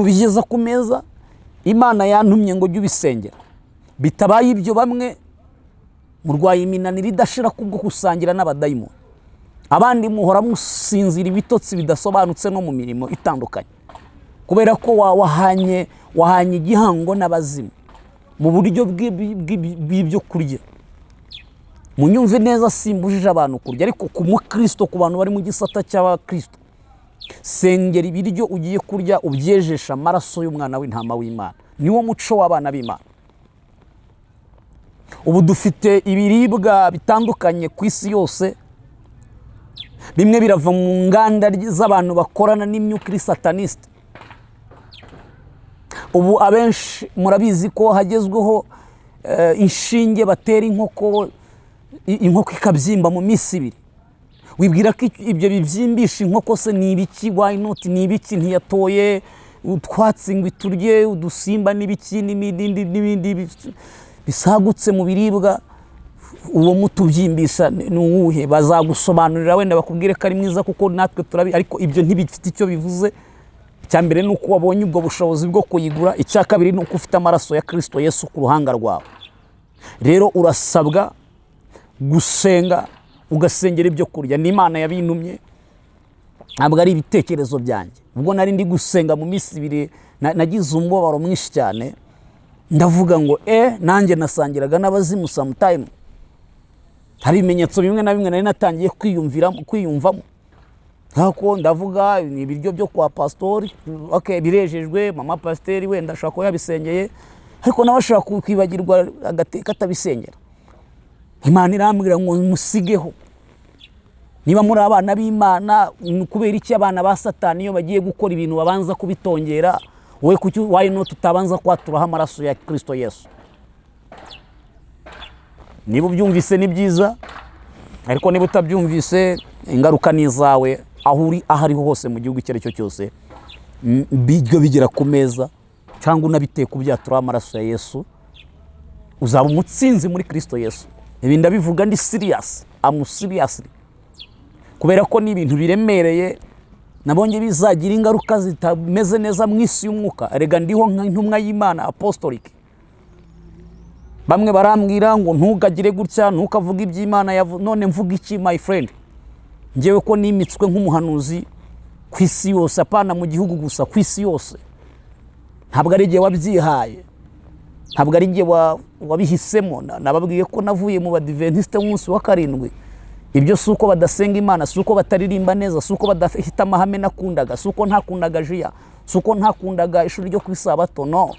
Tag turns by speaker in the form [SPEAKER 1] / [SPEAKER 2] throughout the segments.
[SPEAKER 1] Ubigeza ku meza, Imana yantumye ngo ujye ubisengera. Bitabaye ibyo, bamwe murwaye iminaniro idashira kubwo gusangira n'abadayimoni, abandi muhora musinzira ibitotsi bidasobanutse no mu mirimo itandukanye, kubera ko wahanye igihango n'abazimu mu buryo bw'ibyo kurya. Munyumve neza, simbujije abantu kurya, ariko ku mukristo, ku bantu bari mu gisata cy'abakristo, sengera ibiryo ugiye kurya, ubyejesha amaraso y'umwana w'intama w'Imana. Niwo muco w'abana b'Imana. Ubu dufite ibiribwa bitandukanye ku isi yose. Bimwe birava mu nganda z'abantu bakorana n'imyuka iri sataniste. Ubu abenshi murabizi ko hagezweho inshinge batera inkoko, inkoko ikabyimba mu minsi 2. Wibwira ko ibyo bibyimbisha inkoko se ni ibiki? Why not? Ni ibiki? Ntiyatoye utwatsi ngo iturye, udusimba n'ibiki n'ibindi n'ibindi bisagutse mu biribwa. Uwo muti ubyimbisha ni uwuhe? Bazagusobanurira, wenda bakubwire ko ari mwiza, kuko natwe turabi, ariko ibyo ntibifite icyo bivuze. Icya mbere ni uko wabonye ubwo bushobozi bwo kuyigura. Icya kabiri ni uko ufite amaraso ya Kirisito Yesu ku ruhanga rwawe. Rero urasabwa gusenga, ugasengera ibyo kurya. Ni Imana yabintumye, ntabwo ari ibitekerezo byanjye. Ubwo nari ndi gusenga mu minsi 2, nagize umubabaro mwinshi cyane. Ndavuga ngo nanjye nasangiraga n'abazimu. Sometime hari ibimenyetso bimwe na bimwe nari natangiye kwiyumvamo. Nkako ndavuga, ni ibiryo byo kwa pasitori, okay, birejejwe, mama pasiteri wenda ashobora kuba yabisengeye, ariko nawe ashobora kwibagirwa agateka atabisengera. Imana irambwira ngo musigeho. Niba muri abana b'Imana, ni kubera iki abana ba Satani iyo bagiye gukora ibintu babanza kubitongera? Wowe kuki, why not, utabanza kwaturaho amaraso ya Kirisito Yesu? Niba ubyumvise ni byiza, ariko niba utabyumvise, ingaruka ni izawe. Aho uri, aho ariho hose, mu gihugu icyo ari cyo cyose, bijya bigera ku meza cyangwa unabiteka, ubyaturaho amaraso ya Yesu, uzaba umutsinzi muri Kirisito Yesu. Ibi ndabivuga ndi serious, I'm serious, kubera ko ni ibintu biremereye nabonye bizagira ingaruka zitameze neza mu isi y'umwuka. Erega ndiho nk'intumwa y'Imana apostolic. Bamwe barambwira ngo ntugagire gutya, ntukavuge iby'Imana yavu. None mvuga iki, my friend? Ngewe ko nimitswe nk'umuhanuzi ku isi yose, apana mu gihugu gusa, ku isi yose. Ntabwo ari igihe wabyihaye, ntabwo ari igihe wabihisemo. Nababwiye ko navuye mu Badiventiste umunsi wa karindwi. Ibyo si uko badasenga Imana, si uko bataririmba neza, si uko badafite amahame nakundaga, si uko ntakundaga jiya, si uko ntakundaga ishuri ryo ku Isabato, no.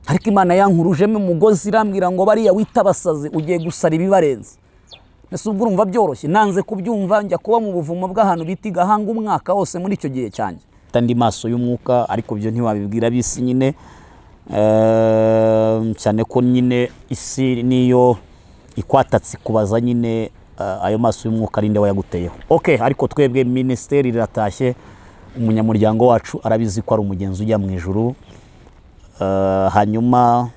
[SPEAKER 1] Ariko Imana yankurujemo umugozi, irambwira ngo bariya wita abasazi, ugiye gusara ibibarenze. Ese ubwo urumva byoroshye? Nanze kubyumva, njya kuba mu buvumo bw'ahantu bita i Gahanga umwaka wose muri icyo gihe cyanjye. Andi maso y'umwuka, ariko ibyo ntiwabibwira ab'isi nyine. Cyane ko nyine isi niyo ikwatatse ikubaza nyine, ayo maso y'umwuka ari nde wayaguteyeho? Okay, ariko twebwe minisiteri iratashye, umunyamuryango wacu arabizi ko ari umugenzi ujya mu ijuru. Hanyuma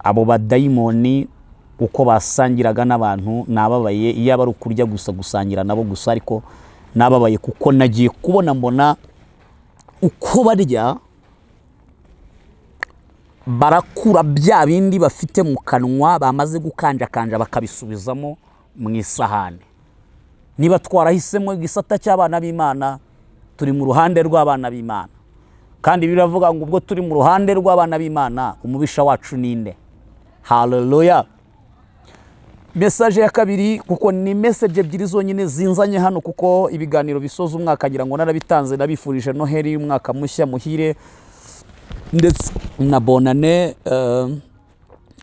[SPEAKER 1] abo badayimoni uko basangiraga n'abantu, nababaye. Iyo aba ari ukurya gusa, gusangira nabo gusa, ariko nababaye kuko nagiye kubona mbona uko barya, barakura bya bindi bafite mu kanwa bamaze gukanjakanja, bakabisubizamo mu isahani. Niba twarahisemo igisata cy'abana b'Imana, turi mu ruhande rw'abana b'Imana, kandi biravuga ngo ubwo turi mu ruhande rw'abana b'Imana, umubisha wacu ninde? Haleluya! Message ya kabiri, kuko ni message ebyiri zonyine zinzanye hano, kuko ibiganiro bisoza umwaka ngira ngo narabitanze. Nabifurije Noheli y'umwaka mushya muhire ndetse na bonane.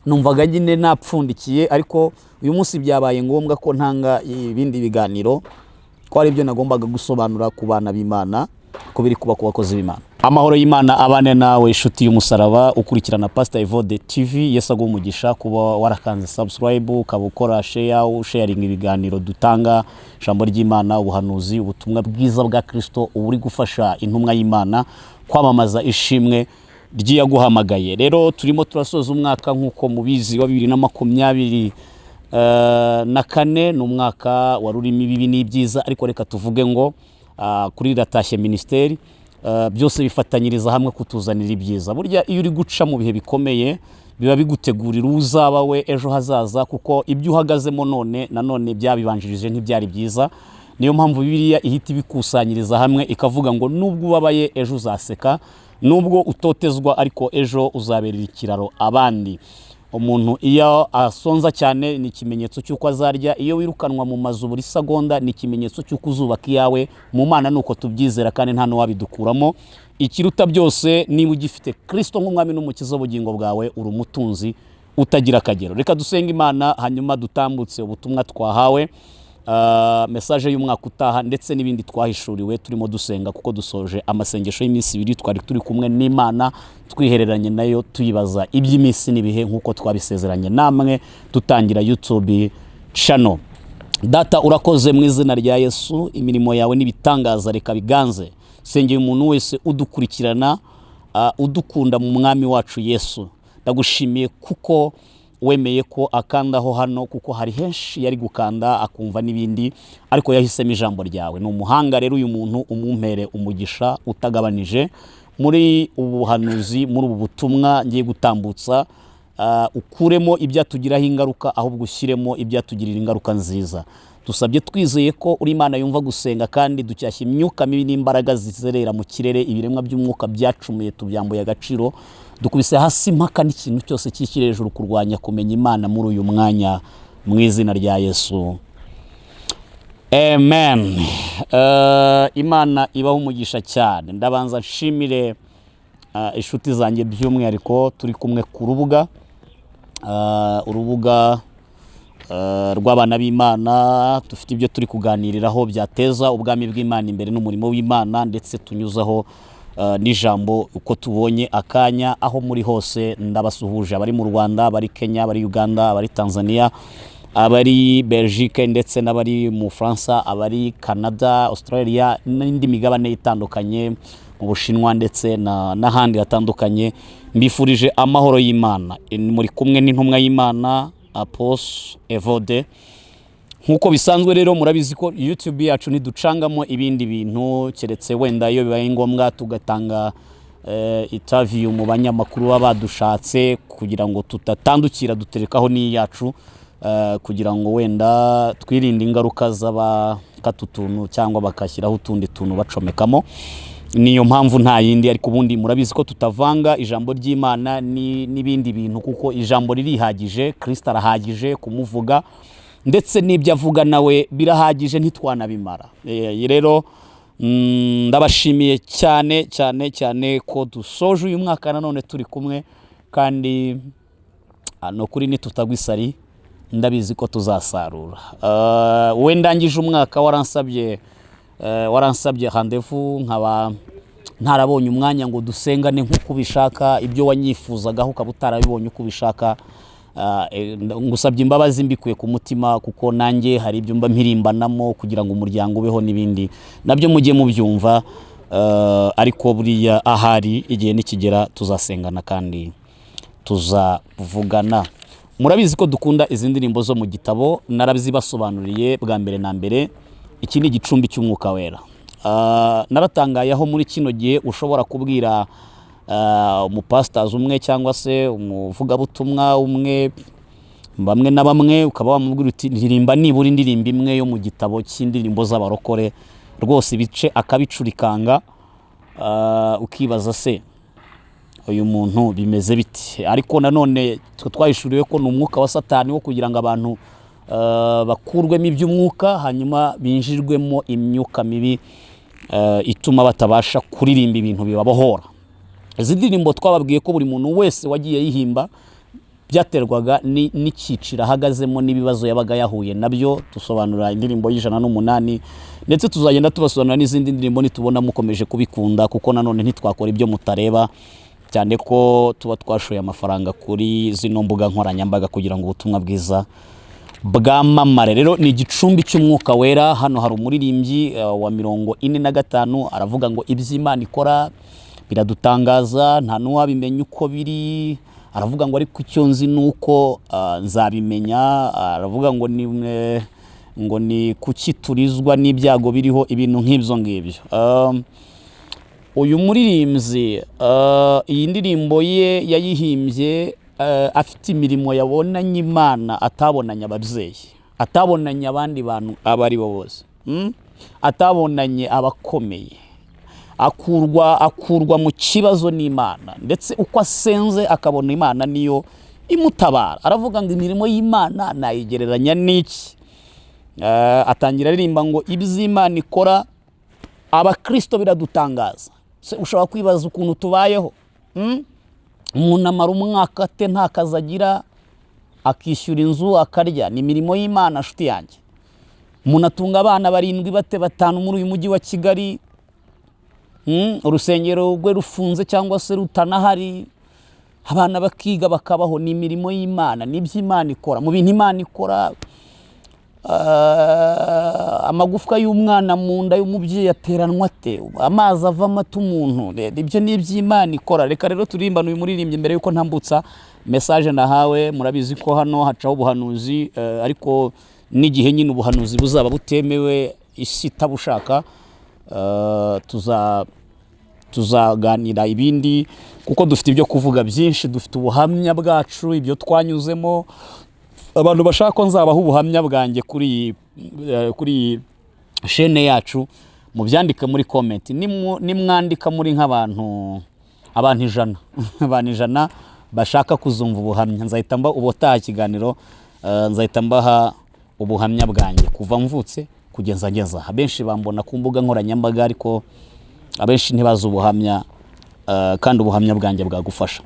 [SPEAKER 1] Numvaga nyine napfundikiye, ariko uyu munsi byabaye ngombwa ko ntanga ibindi biganiro, ko ari ibyo nagombaga gusobanura ku bana b'Imana, ko biri kuba ku bakozi b'Imana. Amahoro y'Imana abane nawe, inshuti y'umusaraba ukurikirana Pastor Evode TV. Yesu aguhe umugisha kuba warakanze subscribe, ukaba ukora share, usharinga ibiganiro dutanga, ijambo ry'Imana, ubuhanuzi, ubutumwa bwiza bwa Kristo. Uba uri gufasha intumwa y'Imana kwamamaza ishimwe ry'iyaguhamagaye. Rero turimo turasoza umwaka, nk'uko mubizi, wa 2024. Ni umwaka wari urimo ibibi n'ibyiza, ariko reka tuvuge ngo kuri Iratashye Minisiteri Byose bifatanyiriza hamwe kutuzanira ibyiza. Burya iyo uri guca mu bihe bikomeye, biba bigutegurira uzaba we ejo hazaza, kuko ibyo uhagazemo none nanone byabibanjirije ntibyari byiza. Niyo mpamvu Bibiliya ihita ibikusanyiriza hamwe, ikavuga ngo nubwo ubabaye, ejo uzaseka, nubwo utotezwa, ariko ejo uzaberera ikiraro abandi. Umuntu iyo asonza cyane ni ikimenyetso cy'uko azarya. Iyo wirukanwa mu mazu buri segonda ni ikimenyetso cy'uko uzubaka iyawe. Mu Mana ni uko tubyizera, kandi nta n'uwabidukuramo. Ikiruta byose, niba ugifite Kirisito nk'umwami n'umukiza w'ubugingo bwawe, uri umutunzi utagira akagero. Reka dusenge Imana, hanyuma dutambutse ubutumwa twahawe, message y'umwaka utaha ndetse n'ibindi twahishuriwe turimo dusenga, kuko dusoje amasengesho y'iminsi 2 twari turi kumwe n'Imana, twihereranye nayo, tuyibaza iby'iminsi n'ibihe, nk'uko twabisezeranye namwe dutangira YouTube channel. Data, urakoze mu izina rya Yesu. Imirimo yawe n'ibitangaza reka biganze. Sengeye umuntu wese udukurikirana, udukunda mu mwami wacu Yesu. Ndagushimiye kuko wemeye ko akandaho hano, kuko hari henshi yari gukanda akumva n'ibindi, ariko yahisemo ijambo ryawe. Ni umuhanga rero uyu muntu, umumpere umugisha utagabanije muri ubu buhanuzi, muri ubu butumwa ngiye gutambutsa. Ukuremo ibyatugiraho ingaruka, ahubwo ushyiremo ibyatugirira ingaruka nziza. Dusabye twizeye ko uri Imana yumva gusenga, kandi ducyashya imyuka mibi n'imbaraga zizerera mu kirere. Ibiremwa by'umwuka byacumuye tubyambuye agaciro. Dukubise hasi impaka n'ikintu cyose cyishyira hejuru kurwanya kumenya Imana muri uyu mwanya, mu izina rya Yesu, amen. Imana ibaho umugisha cyane. Ndabanza nshimire inshuti zanjye, by'umwihariko turi kumwe ku rubuga, urubuga rw'abana b'Imana. Dufite ibyo turi kuganiriraho byateza ubwami bw'Imana imbere n'umurimo w'Imana, ndetse tunyuzaho n'ijambo uko tubonye akanya. Aho muri hose ndabasuhuje: abari mu Rwanda, abari Kenya, abari Uganda, abari Tanzania, abari Belgique, ndetse n'abari mu Faransa, abari Canada, Australia n'indi migabane itandukanye, mu Bushinwa ndetse n'ahandi hatandukanye. Mbifurije amahoro y'Imana. Muri kumwe n'intumwa y'Imana, Apôtre Evode, nk'uko bisanzwe. Rero murabizi ko YouTube yacu ntiducangamo ibindi bintu, keretse wenda iyo bibaye ngombwa tugatanga interview mu banyamakuru baba badushatse. Kugira ngo tudatandukira, duterekaho n'iyacu, kugira ngo wenda twirinde ingaruka z'abakata utuntu cyangwa bagashyiraho utundi tuntu bacomekamo. Niyo mpamvu, nta yindi. Ariko ubundi murabizi ko tutavanga ijambo ry'Imana n'ibindi bintu, kuko ijambo ririhagije. Kirisito arahagije kumuvuga, ndetse n'ibyo avuga nawe birahagije, ntitwanabimara. Rero ndabashimiye cyane cyane cyane ko dusoje uyu mwaka nanone turi kumwe, kandi no kuri nitutagwa isari, ndabizi ko tuzasarura. We ndangije umwaka waransabye rendez-vous, nkaba ntarabonye umwanya ngo dusengane nk'uko ubishaka. Ibyo wanyifuzagaho ukaba utarabibonye uko ubishaka, ngusabye imbabazi mbikuye ku mutima, kuko nanjye hari ibyo mba mpirimbanamo kugira ngo umuryango ubeho n'ibindi, nabyo mujye mubyumva. Ariko buriya ahari igihe nikigera tuzasengana kandi tuzavugana. Murabizi ko dukunda izi ndirimbo zo mu gitabo, narazibasobanuriye bwa mbere na mbere. Iki ni igicumbi cy'Umwuka Wera. Naratangaye aho muri kino gihe ushobora kubwira umupasitazi umwe cyangwa se umuvugabutumwa umwe, bamwe na bamwe, ukaba wamubwira uti: "Ririmba nibura indirimbo imwe yo mu gitabo cy'indirimbo z'abarokore", rwose ibice akabicurikanga. Ukibaza se uyu muntu bimeze bite? Ariko nanone twe twahishuriwe ko ni umwuka wa Satani wo kugira ngo abantu bakurwemo iby'umwuka, hanyuma binjirwemo imyuka mibi ituma batabasha kuririmba ibintu bibabohora. Izi ndirimbo twababwiye ko buri muntu wese wagiye yihimba byaterwaga n'icyiciro ahagazemo n'ibibazo yabaga yahuye nabyo. Dusobanura indirimbo y'108, ndetse tuzagenda tubasobanurira n'izindi ndirimbo nitubona mukomeje kubikunda, kuko nanone ntitwakora ibyo mutareba, cyane ko tuba twashoye amafaranga kuri zino mbuga nkoranyambaga kugira ngo ubutumwa bwiza bwamamare. Rero ni igicumbi cy'Umwuka Wera. Hano hari umuririmbyi wa 45, aravuga ngo iby'Imana ikora biradutangaza, nta n'uwabimenya uko biri. Aravuga ngo ariko icyo nzi ni uko nzabimenya. Aravuga ngo ni kuki turizwa n'ibyago biriho, ibintu nk'ibyo ngibyo. Uyu muririmbyi, iyi ndirimbo ye yayihimbye afite imirimo yabonanye Imana atabonanye ababyeyi, atabonanye abandi bantu abo ari bo bose, Atabonanye abakomeye, akurwa mu kibazo n'Imana, ndetse uko asenze akabona Imana niyo imutabara. Aravuga ngo imirimo y'Imana nayigereranya n'iki? Atangira aririmba ngo iby'Imana ikora abakristo biradutangaza. Se ushobora kwibaza ukuntu tubayeho? Umuntu amara umwaka ate nta kazi agira, akishyura inzu, akarya? Ni imirimo y'Imana, nshuti yanjye. Umuntu atunga abana barindwi bate, batanu muri uyu mujyi wa Kigali, Urusengero rwe rufunze cyangwa se rutanahari, abana bakiga bakabaho. Ni imirimo y'Imana, ni iby'Imana ikora. Mu bintu Imana ikora, amagufwa y'umwana mu nda y'umubyeyi ateranwa ate, amazi ava amata umuntu, ibyo ni iby'Imana ikora. Reka rero turimbane uyu muririmbyi mbere yuko ntambutsa message nahawe. Murabizi ko hano hacaho ubuhanuzi, ariko n'igihe nyine ubuhanuzi buzaba butemewe, isi itabushaka, tuzaganira ibindi, kuko dufite ibyo kuvuga byinshi, dufite ubuhamya bwacu, ibyo twanyuzemo. Abantu bashaka ko nzabaha ubuhamya bwanjye kuri iyi shene yacu, mubyandike muri comment. Nimwandika muri nk'abantu abantu 100, abantu 100 bashaka kuzumva ubuhamya, nzahita mba ubutaha ikiganiro, nzahita mbaha ubuhamya bwanjye kuva mvutse kugeza ngeze aha. Benshi bambona ku mbuga nkoranyambaga, ariko abenshi ntibazi ubuhamya, kandi ubuhamya bwanjye bwagufasha.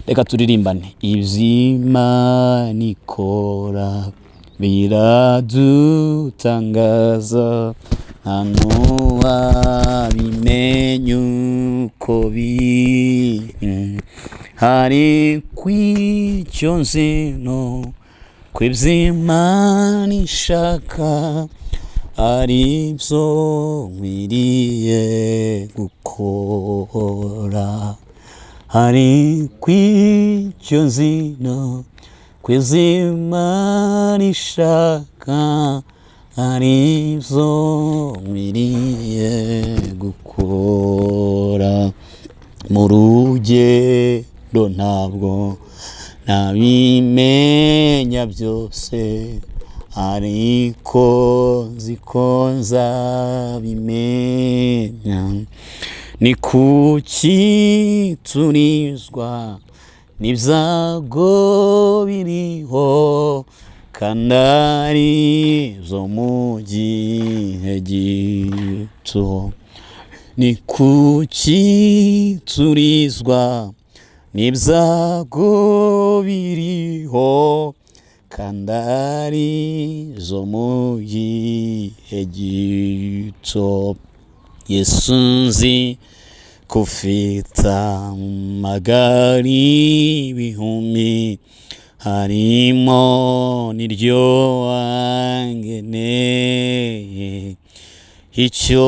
[SPEAKER 1] Reka turirimbane. Iby'Imana ikora biradutangaza, nta n'uwabimenya uko biri, ariko icyo nzi no ko iby'Imana ishaka ari byo nkwiriye gukora, ariko icyo nzi no ko iby'Imana ishaka ari byo nkwiriye gukora. Mu rugendo ntabwo nabimenya byose, ariko nzi ko nzabimenya. Ni kuki turizwa n'ibyago biriho kandi ari byo mu gihe gito? Ni kuki turizwa n'ibyago biriho kandi ari zo mu gihe gito? Yesu, nzi ko ufite amagare ibihumbi, harimo n'iryo wangeneye. Icyo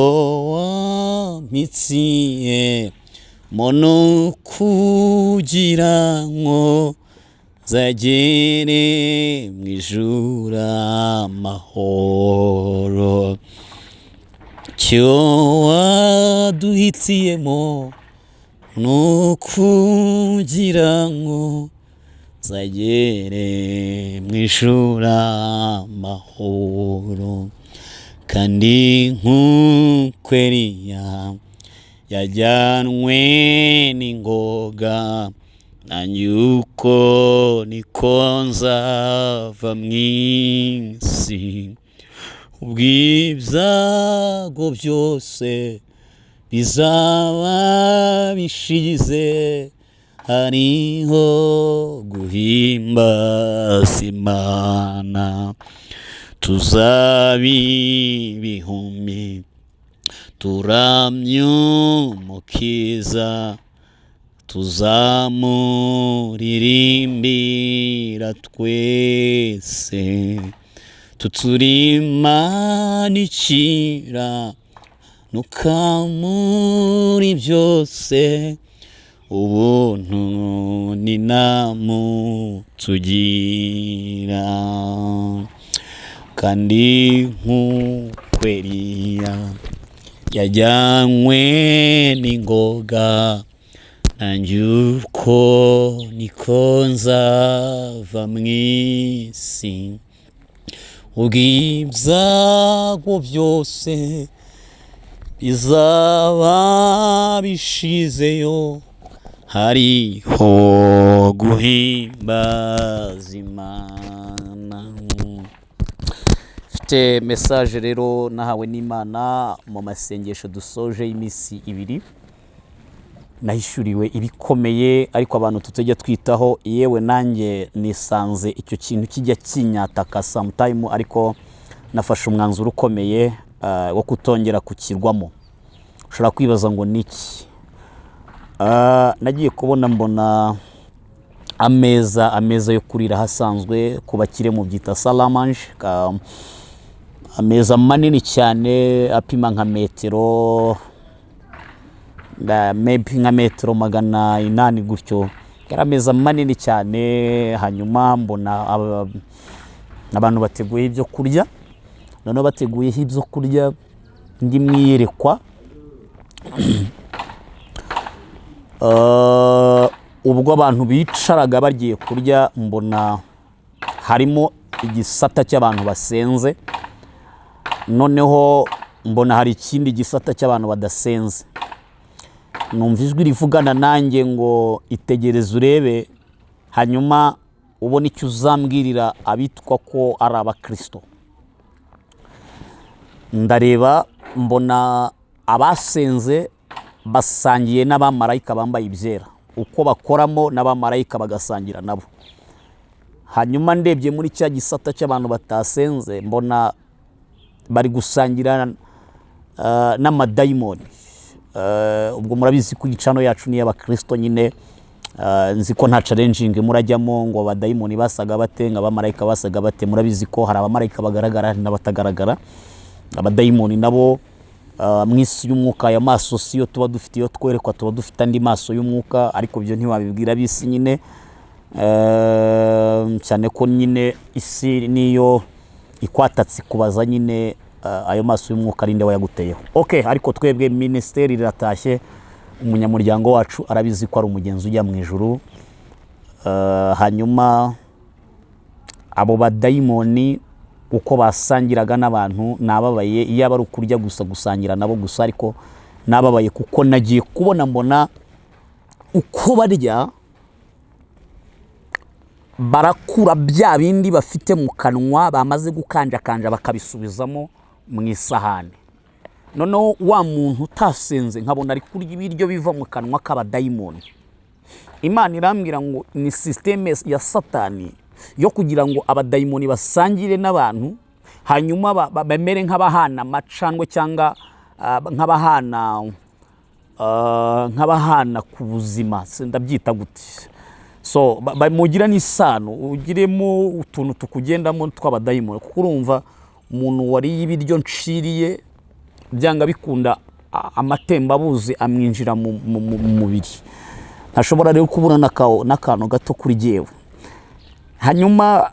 [SPEAKER 1] wampitsiye mo ni ukugira ngo nzagere mu ijuru amahoro. Icyo waduhitiyemo ni ukugira ngo nzagere mu ijuru amahoro. Kandi nk'uko Eliya yajyanwe n'ingoga, nanjye uko niko nzava mu isi, ubw'ibyago byose bizaba bishize, hariho guhimbaza Imana. Tuzaba ibihumbi turamye Umukiza, tuzamuririmbira twese, tuturimanikira nuka muri byose, ubuntu ni tugira. Kandi nk'uko Eliya Yajyanywe n'ingoga, nanjye uko niko nzava mu isi, ubwo ibyago byose bizaba bishizeyo, hariho guhimbaza Imana. Mfite message rero nahawe n'Imana mu masengesho dusoje y'iminsi 2. Nahishuriwe ibikomeye, ariko abantu tutajya twitaho. Yewe, nanjye nisanze icyo kintu kijya kinyataka sometime, ariko nafashe umwanzuro ukomeye wo kutongera kukirwamo. Ushobora kwibaza ngo niki? Nagiye kubona mbona ameza yo kurira ahasanzwe ku bakire mu byita salle à manger, ameza manini cyane apima nka metero maybe nka metero 800 gutyo. Yari ameza manini cyane. Hanyuma mbona abantu bateguye ibyo kurya. Noneho bateguyeho ibyo kurya, ndi mu iyerekwa. Ubwo abantu bicaraga bagiye kurya, mbona harimo igisata cy'abantu basenze, noneho mbona hari ikindi gisata cy'abantu badasenze. Numva ijwi rivugana nanjye ngo: "Itegereze urebe, hanyuma ubone icyo uzambwirira abitwa ko ari abakirisito." Ndareba mbona abasenze basangiye n'abamarayika bambaye ibyera, uko bakoramo n'abamarayika bagasangira nabo. Hanyuma ndebye muri cya gisata cy'abantu batasenze, mbona bari gusangira n'amadayimoni. Ubwo murabizi ko icano yacu ni iy'abakirisito nyine. Nzi ko nta challenging murajyamo ngo abadayimoni basaga bate, ngo abamarayika basaga bate. Murabizi ko hari abamarayika bagaragara, hari n'abatagaragara. Abadayimoni nabo, mu isi y'umwuka, aya maso siyo tuba dufite iyo twerekwa, tuba dufite andi maso y'umwuka, ariko ibyo ntiwabibwira ab'isi nyine. Cyane ko nyine isi niyo ikwatatse kubaza nyine ayo maso y'umwuka ari nde wayaguteyeho. Okay, ariko twebwe minisiteri iratashye, umunyamuryango wacu arabizi ko ari umugenzi ujya mu ijuru. Hanyuma abo badayimoni uko basangiraga n'abantu, nababaye. Iyo aba ari ukurya gusa, gusangira nabo gusa, ariko nababaye kuko nagiye kubona mbona uko barya barakura bya bindi bafite mu kanwa bamaze gukanjakanja, bakabisubizamo mu isahani. Noneho wa muntu utasenze nkabona ari kurya ibiryo biva mu kanwa k'abadayimoni. Imana irambwira ngo ni système ya Satani yo kugira ngo abadayimoni basangire n'abantu, hanyuma bamere nk'abahana amacandwe cyangwa nk'abahana ku buzima. Ndabyita gute? So mugira n'isano, ugiremo utuntu tukugendamo tw'abadayimoni, kuko urumva umuntu wariye ibiryo nciriye, byanga bikunda amatembabuzi amwinjira mu mubiri. Ntashobora rero kubura n'akantu gato kuri jyewe. Hanyuma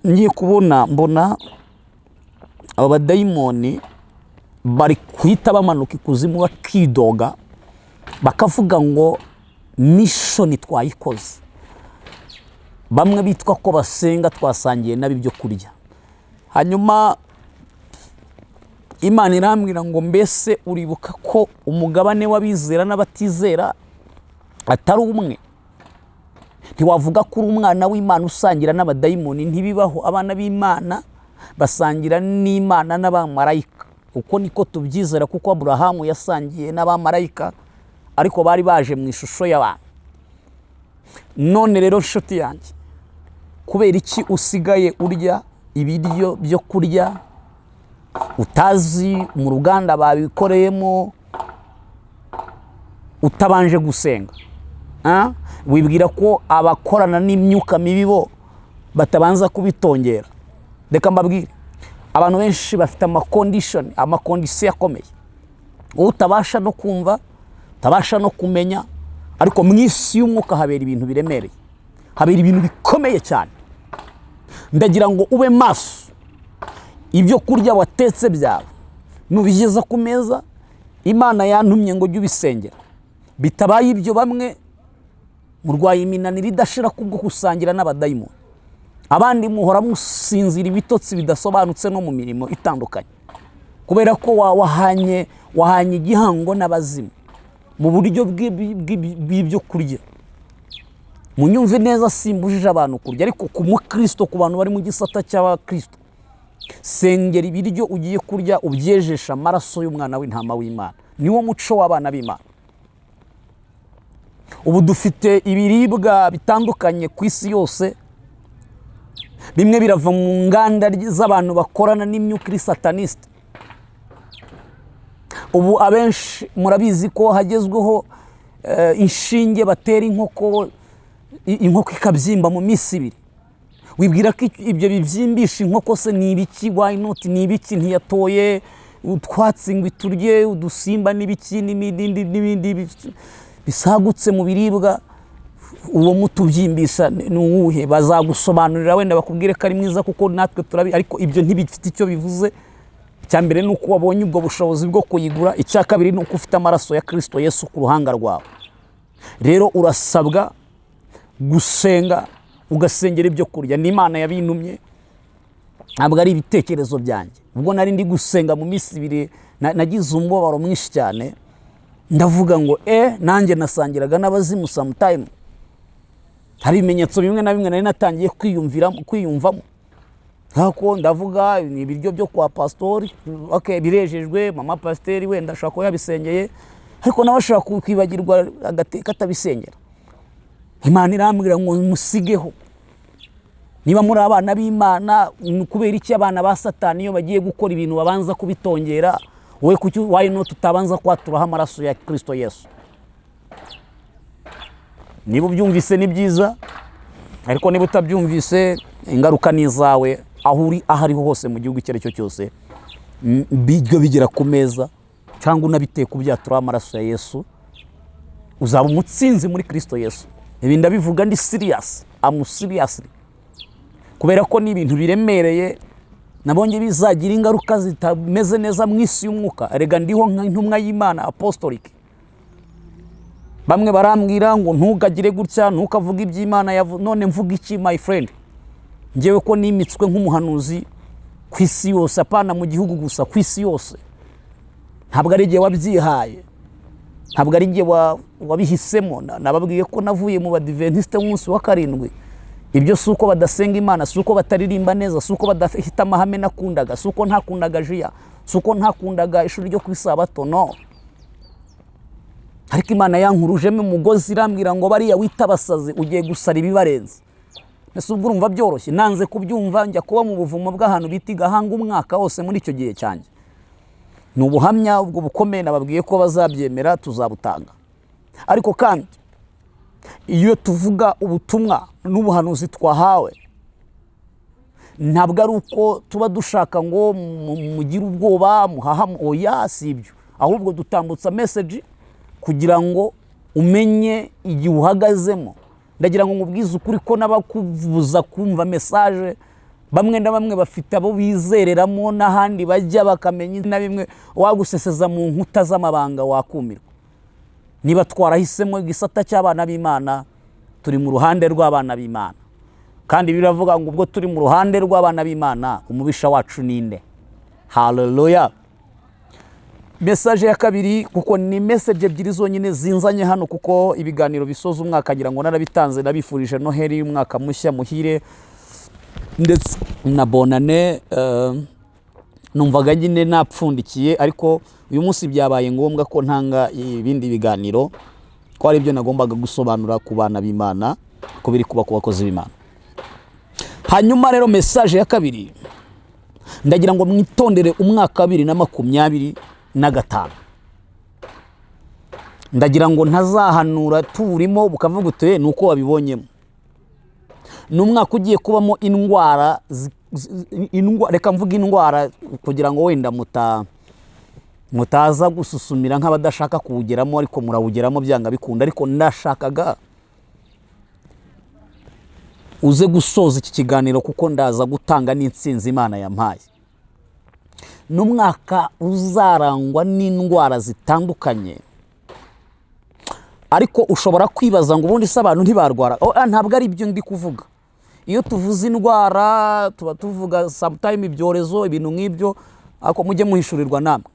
[SPEAKER 1] ngiye kubona mbona aba badayimoni bari guhita bamanuka ikuzimu, bakidoga, bakavuga ngo: "Mission twayikoze, bamwe bitwa ko basenga twasangiye nabo ibyo kurya." Hanyuma Imana irambwira ngo: "Mbese uribuka ko umugabane w'abizera n'abatizera atari umwe? Ntiwavuga ko uri umwana w'Imana usangira n'abadayimoni, ntibibaho. Abana b'Imana basangira n'Imana n'abamarayika, uko niko tubyizera, kuko Aburahamu yasangiye n'abamarayika, ariko bari baje mu ishusho y'abantu. None rero nshuti yanjye, kubera iki usigaye urya ibiryo byo kurya utazi mu ruganda babikoreyemo, utabanje gusenga? Ah? Wibwira ko abakorana n'imyuka mibi bo batabanza kubitongera? Reka mbabwire, abantu benshi bafite ama condition, ama condition akomeye wowe utabasha no kumva, utabasha no kumenya, ariko mu isi y'umwuka habera ibintu biremereye, habera ibintu bikomeye cyane. Ndagira ngo ube maso. Ibyo kurya watetse byawe nubigeza ku meza, Imana yantumye ngo ujye ubisengera. Bitabaye ibyo, bamwe murwaye iminaniro idashira kubwo gusangira n'abadayimoni, abandi muhora musinzira ibitotsi bidasobanutse no mu mirimo itandukanye, kubera ko wahanye igihango n'abazimu mu buryo bw'ibyo kurya. Munyumve neza, simbujije abantu kurya, ariko ku mukristo, ku bantu bari mu gisata cy'abakristo, sengera ibiryo ugiye kurya, ubyejesha amaraso y'umwana w'intama w'Imana. Niwo muco w'abana b'Imana. Ubu dufite ibiribwa bitandukanye ku isi yose, bimwe birava mu nganda z'abantu bakorana n'imyuka iri sataniste. Ubu abenshi murabizi ko hagezweho inshinge batera inkoko, inkoko ikabyimba mu minsi 2. Wibwira ko ibyo bibyimbisha inkoko se ni ibiki? Why not? Ni ibiki? Ntiyatoye utwatsi ngo iturye, udusimba n'ibiki n'ibindi n'ibindi bisagutse mu biribwa. Uwo muti ubyimbisha ni uwuhe? Bazagusobanurira, wenda bakubwire ko ari mwiza, kuko natwe turabi, ariko ibyo ntibifite icyo bivuze. Icya mbere ni uko wabonye ubwo bushobozi bwo kuyigura. Icya kabiri ni uko ufite amaraso ya Kirisito Yesu ku ruhanga rwawe. Rero urasabwa gusenga, ugasengera ibyo kurya. Ni Imana yabintumye, ntabwo ari ibitekerezo byanjye. Ubwo nari ndi gusenga mu minsi 2, nagize umubabaro mwinshi cyane. Ndavuga ngo nanjye nasangiraga n'abazimu sometime. Hari ibimenyetso bimwe na bimwe nari natangiye kwiyumvamo. Nkako ndavuga, ni ibiryo byo kwa pasitori, okay, birejejwe, mama pasiteri wenda ashobora kuba yabisengeye, ariko nawe ashobora kwibagirwa agateka atabisengera. Imana irambwira ngo musigeho. Niba muri abana b'Imana, ni kubera iki abana ba Satani iyo bagiye gukora ibintu babanza kubitongera? Wowe kuki, why not, utabanza kwaturaho amaraso ya Kirisito Yesu? Niba ubyumvise ni byiza, ariko niba utabyumvise, ingaruka ni izawe. Aho uri, aho ariho hose, mu gihugu icyo ari cyo cyose, bijya bigera ku meza cyangwa unabiteka, ubyaturaho amaraso ya Yesu, uzaba umutsinzi muri Kirisito Yesu. Ibi ndabivuga ndi serious, I'm serious, kubera ko ni ibintu biremereye nabonye bizagira ingaruka zitameze neza mu isi y'umwuka. Erega ndiho nk'intumwa y'Imana apostolic. Bamwe barambwira ngo ntugagire gutya, ntukavuge iby'Imana yavu. None mvuga iki, my friend? Ngewe ko nimitswe nk'umuhanuzi ku isi yose, apana mu gihugu gusa, ku isi yose. Ntabwo ari igihe wabyihaye, ntabwo ari igihe wabihisemo. Nababwiye ko navuye mu Badiventiste b'umunsi wa karindwi. Ibyo si uko badasenga Imana, si uko bataririmba neza, si uko badafite amahame nakundaga, si uko ntakundaga jiya, si uko ntakundaga ishuri ryo ku Isabato, no. Ariko Imana yankurujemo umugozi, irambwira ngo bariya wita abasazi, ugiye gusara ibibarenze. Ese ubwo urumva byoroshye? Nanze kubyumva, njya kuba mu buvumo bw'ahantu bita i Gahanga umwaka wose muri icyo gihe cyanjye. Ni ubuhamya ubwo bukomeye, nababwiye ko bazabyemera tuzabutanga. Ariko kandi iyo tuvuga ubutumwa n'ubuhanuzi twahawe, ntabwo ari uko tuba dushaka ngo mugire ubwoba, muhaha, oya, si ibyo. Ahubwo dutambutsa message kugira ngo umenye igihe uhagazemo. Ndagira ngo nkubwize ukuri ko n'abakubuza kumva message, bamwe na bamwe bafite abo bizereramo n'ahandi bajya bakamenya na bimwe. Waguseseza mu nkuta z'amabanga, wakumirwa. Niba twarahisemo igisata cy'abana b'Imana, turi mu ruhande rw'abana b'Imana. Kandi biravuga ngo ubwo turi mu ruhande rw'abana b'Imana, umubisha wacu ninde? Haleluya! Message ya kabiri, kuko ni message ebyiri zonyine zinzanye hano, kuko ibiganiro bisoza umwaka ngira ngo narabitanze. Nabifurije Noheli y'umwaka mushya muhire ndetse na bonane. Numvaga nyine napfundikiye, ariko uyu munsi byabaye ngombwa ko ntanga ibindi biganiro, ko ari ibyo nagombaga gusobanura ku bana b'Imana, ko biri kuba ku bakozi b'Imana. Hanyuma rero message ya kabiri, ndagira ngo mwitondere umwaka wa 2025. Ndagira ngo ntazahanura tuwurimo bukavuga uti ni uko wabibonyemo. Ni umwaka ugiye kubamo indwara, reka mvuge indwara kugira ngo wenda mutaza gususumira nk'abadashaka kuwugeramo, ariko murawugeramo byanga bikunda. Ariko ndashakaga uze gusoza iki kiganiro, kuko ndaza gutanga n'intsinzi Imana yampaye. Ni umwaka uzarangwa n'indwara zitandukanye. Ariko ushobora kwibaza ngo ubundi se abantu ntibarwara? Oh, ntabwo ari ibyo ndi kuvuga. Iyo tuvuze indwara tuba tuvuga sometime ibyorezo, ibintu nk'ibyo, ariko mujye muhishurirwa namwe.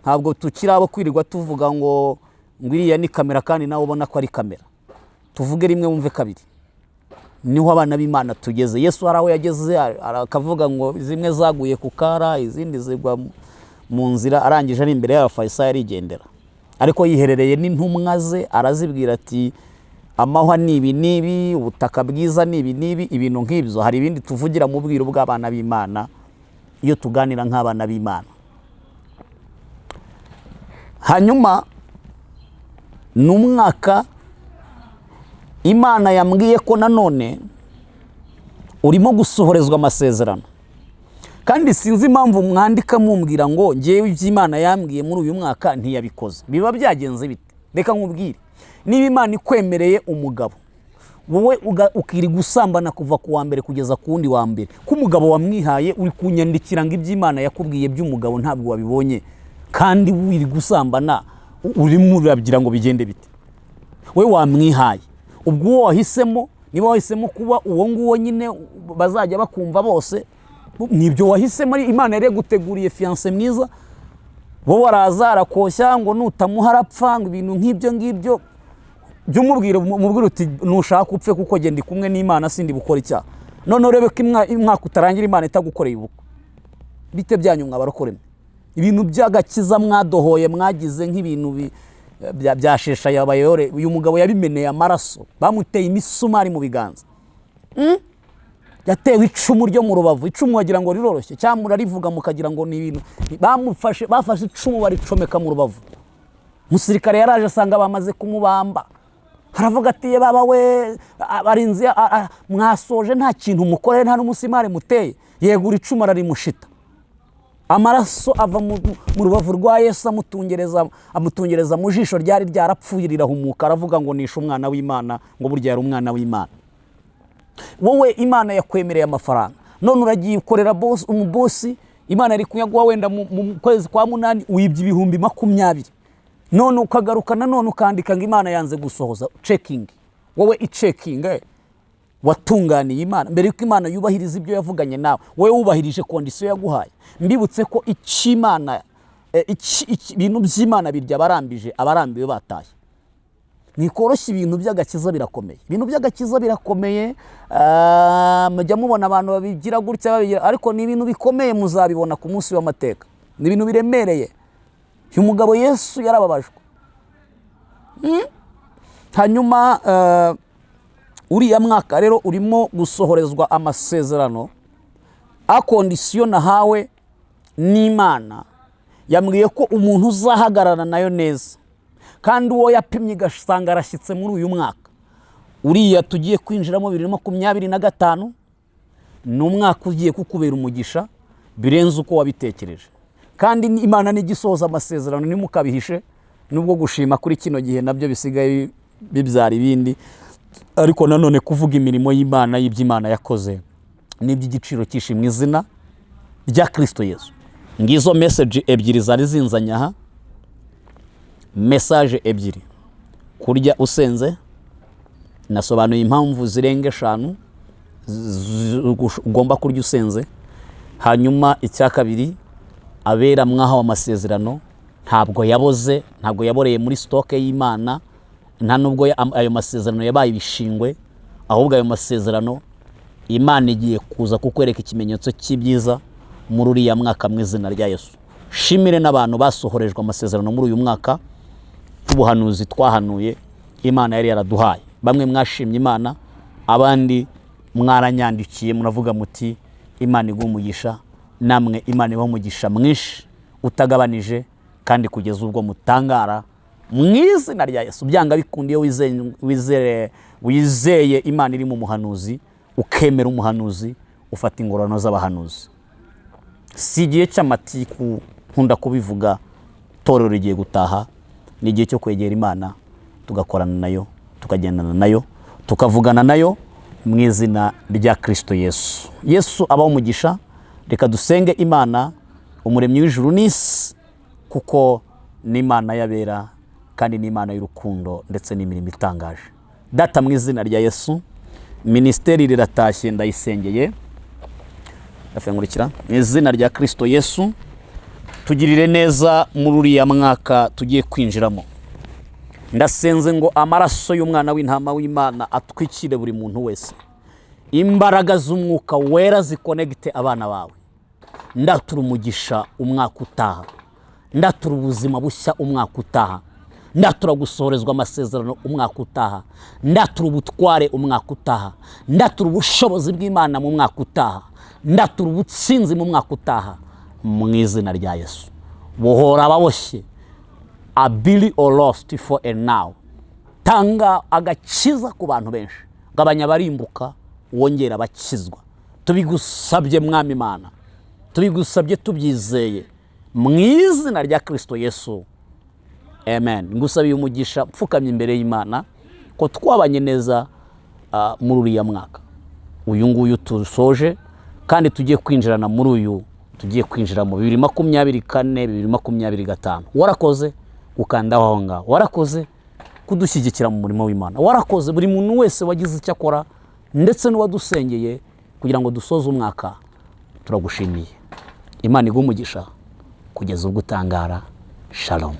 [SPEAKER 1] Ntabwo tukiri abo kwirirwa tuvuga ngo iriya ni kamera kandi nawe ubona ko ari kamera. Tuvuge rimwe wumve kabiri. Niho abana b'Imana tugeze. Yesu hari aho yageze akavuga ngo zimwe zaguye ku kara, izindi zigwa mu nzira. Arangije ari imbere y'Abafarisayo arigendera, ariko yiherereye n'intumwa ze arazibwira ati: "Amahwa ni ibi n'ibi, ubutaka bwiza ni ibi n'ibi," ibintu nk'ibyo. Hari ibindi tuvugira mu bwiru bw'abana b'Imana iyo tuganira nk'abana b'Imana. Hanyuma ni umwaka Imana yambwiye ko nanone urimo gusohorezwa amasezerano. Kandi sinzi impamvu mwandika mumbwira ngo ngewe iby'Imana yambwiye muri uyu mwaka ntiyabikoze. Biba byagenze bite? Reka nkubwire. Niba Imana ikwemereye umugabo, wowe ukirirwa usambana kuva ku wa mbere kugeza ku wundi wa mbere, ko umugabo wamwihaye, uri kunyandikira ngo iby'Imana yakubwiye by'umugabo ntabwo wabibonye, kandi wirirwa usambana, urimo uragira ngo bigende bite? We wamwihaye. Ubwo uwo wahisemo, niba wahisemo kuba uwo nguwo nyine bazajya bakumva bose, nibyo wahisemo. Imana yari yaguteguriye fiancé mwiza, wowe araza arakoshya ngo nutamuha arapfa, ngo ibintu nk'ibyo ngibyo. Jya umubwira, umubwira uti: "Nushaka upfe, kuko genda kumwe n'Imana sindi bukora icyaha." None urebe ko umwaka utarangira Imana itagukoreye ubukwe. Bite byanyu mwabarokore mwe? Ibintu by'agakiza mwadohoye, mwagize nk'ibintu bya shesha yabayore. Uyu mugabo yabimeneye amaraso, bamuteye imisumari mu biganza. Yatewe icumu ryo mu rubavu. Icumu wagira ngo riroroshye, cyangwa murarivuga mukagira ngo ni ibintu bamufashe. Bafashe icumu baricomeka mu rubavu. Umusirikare yaraje asanga bamaze kumubamba, aravuga ati: "Ye baba we, abarinzi mwasoje, nta kintu mukoreye, nta n'umusimari muteye." Yegura icumu ararimushita, amaraso ava mu rubavu rwa Yesu, amutungereza mu jisho ryari ryarapfuye, rirahumuka. Aravuga ngo: "Nishe umwana w'Imana," ngo burya yari umwana w'Imana. Wowe Imana yakwemereye amafaranga, none uragiye ukorera boss, umubosi Imana yari kuyaguha wenda mu kwezi kwa munani, wibye 20,000. None ukagaruka nanone ukandika ngo Imana yanze gusohoza. Checking wowe, ichecking watunganiye Imana mbere yuko Imana yubahiriza ibyo yavuganye nawe. Wowe wubahirije condition yaguhaye? Mbibutse ko icy'Imana, ibintu by'Imana birya abarambije, abarambiwe batashye. Ntikoroshye. Ibintu by'agakiza birakomeye, ibintu by'agakiza birakomeye. Mujya mubona abantu babigira gutya babigira, ariko ni ibintu bikomeye, muzabibona ku munsi w'amateka. Ni ibintu biremereye. Uyu mugabo Yesu yarababajwe. Hanyuma uriya mwaka rero urimo gusohorezwa amasezerano à condition nahawe n'Imana. Yambwiye ko umuntu uzahagarara nayo neza, kandi uwo yapimye igasanga arashyitse muri uyu mwaka uriya tugiye kwinjiramo, 2025, ni umwaka ugiye kukubera umugisha birenze uko wabitekereje. Kandi Imana nijya amasezerano, ntimukabihishe. Nubwo gushima kuri kino gihe nabyo bisigaye bibyara ibindi, ariko nanone kuvuga imirimo y'Imana, y'iby'Imana yakoze, n'iby'igiciro cyishimwe izina rya Kirisito Yesu. Ngizo message ebyiri zari zinzanye aha, message ebyiri. Kurya usenze, nasobanuye impamvu zirenga eshanu ugomba kurya usenze. Hanyuma icya kabiri, abera mwahawe amasezerano ntabwo yaboze, ntabwo yaboreye muri stock y'Imana, nta nubwo ayo masezerano yabaye ibishingwe. Ahubwo ayo masezerano Imana igiye kuza kukwereka ikimenyetso cy'ibyiza muri uriya mwaka mu izina rya Yesu. Shimire n'abantu basohorejwe amasezerano muri uyu mwaka w'ubuhanuzi twahanuye Imana yari yaraduhaye. Bamwe mwashimye Imana, abandi mwaranyandikiye muravuga muti: "Imana iguhe umugisha." Namwe Imana ibahe umugisha mwinshi utagabanije, kandi kugeza ubwo mutangara mu izina rya Yesu. Byanga bikunda, iyo wizeye Imana iri mu muhanuzi, ukemera umuhanuzi, ufata ingororano z'abahanuzi. Si igihe cy'amatiku, nkunda kubivuga. Itorero rigiye gutaha, ni igihe cyo kwegera Imana, tugakorana nayo, tukagendana nayo, tukavugana nayo mu izina rya Kirisito Yesu. Yesu abaho umugisha. Reka dusenge Imana. Umuremyi w'ijuru n'isi, kuko ni Imana y'abera kandi ni Imana y'urukundo ndetse n'imirimo itangaje. Data, mu izina rya Yesu, minisiteri riratashye, ndayisengeye. Nkurikira mu izina rya Kirisito Yesu, tugirire neza muri uriya mwaka tugiye kwinjiramo. Ndasenze ngo amaraso y'umwana w'intama w'Imana atwikire buri muntu wese, imbaraga z'Umwuka Wera zikonegite abana bawe. Ndatura umugisha umwaka utaha, ndatura ubuzima bushya umwaka utaha, ndatura gusohorezwa amasezerano umwaka utaha, ndatura ubutware umwaka utaha, ndatura ubushobozi bw'Imana mu mwaka utaha, ndatura ubutsinzi mu mwaka utaha, mu izina rya Yesu. Bohora ababoshye abili or lost for and now. Tanga agakiza ku bantu benshi, gabanya abarimbuka, wongera abakizwa. Tubigusabye, Mwami Imana, tubigusabye tubyizeye, mu izina rya Kirisito Yesu, amen. Ngusabiye umugisha mfukamye imbere y'Imana ko twabanye neza muri uriya mwaka uyu nguyu tusoje, kandi tugiye kwinjirana muri uyu tugiye kwinjira mu 2024, 2025. Warakoze gukandaho aho ngaho, warakoze kudushyigikira mu murimo w'Imana, warakoze buri muntu wese wagize icyo akora ndetse n'uwadusengeye kugira ngo dusoze umwaka. Turagushimiye. Imana iguhe umugisha kugeza ubwo utangara. Shalom.